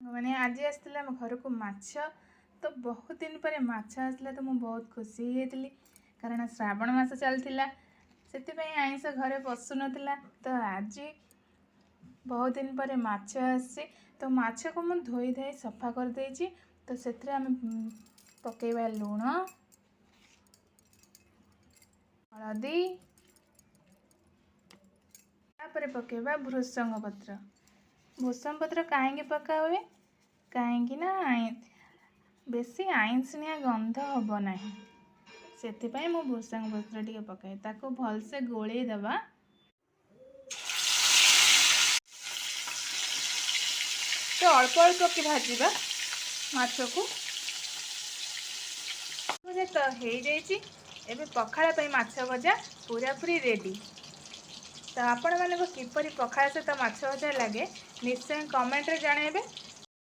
ମାନେ ଆଜି ଆସିଥିଲା ଆମ ଘରକୁ ମାଛ। ତ ବହୁତ ଦିନ ପରେ ମାଛ ଆସିଲା, ତ ମୁଁ ବହୁତ ଖୁସି ହେଇଯାଇଥିଲି, କାରଣ ଶ୍ରାବଣ ମାସ ଚାଲିଥିଲା, ସେଥିପାଇଁ ଆଇଁଷ ଘରେ ପଶୁନଥିଲା। ତ ଆଜି ବହୁତ ଦିନ ପରେ ମାଛ ଆସିଛି। ତ ମାଛକୁ ମୁଁ ଧୋଇ ଧାଇ ସଫା କରିଦେଇଛି। ତ ସେଥିରେ ଆମେ ପକାଇବା ଲୁଣ, ହଳଦୀ, ତାପରେ ପକାଇବା ଭୃସଙ୍ଗ ପତ୍ର। ଭୃସଙ୍ଗ ପତ୍ର କାହିଁକି ପକା ହୁଏ? କାହିଁକି ନା ବେଶୀ ଆଇଁଷିଣିଆ ଗନ୍ଧ ହେବ ନାହିଁ, ସେଥିପାଇଁ ମୁଁ ଭୃସଙ୍ଗ ପତ୍ର ଟିକେ ପକାଏ। ତାକୁ ଭଲସେ ଗୋଳେଇ ଦେବା। ତ ଅଳ୍ପ ଅଳ୍ପ କି ଭାଜିବା ମାଛକୁ। ଭଜା ତ ହେଇଯାଇଛି, ଏବେ ପଖାଳ ପାଇଁ ମାଛ ଭଜା ପୁରାପୁରି ରେଡ଼ି। ତ ଆପଣମାନଙ୍କୁ କିପରି ପଖାଳ ସହିତ ମାଛ ଭଜା ଲାଗେ, ନିଶ୍ଚୟ କମେଣ୍ଟରେ ଜଣାଇବେ।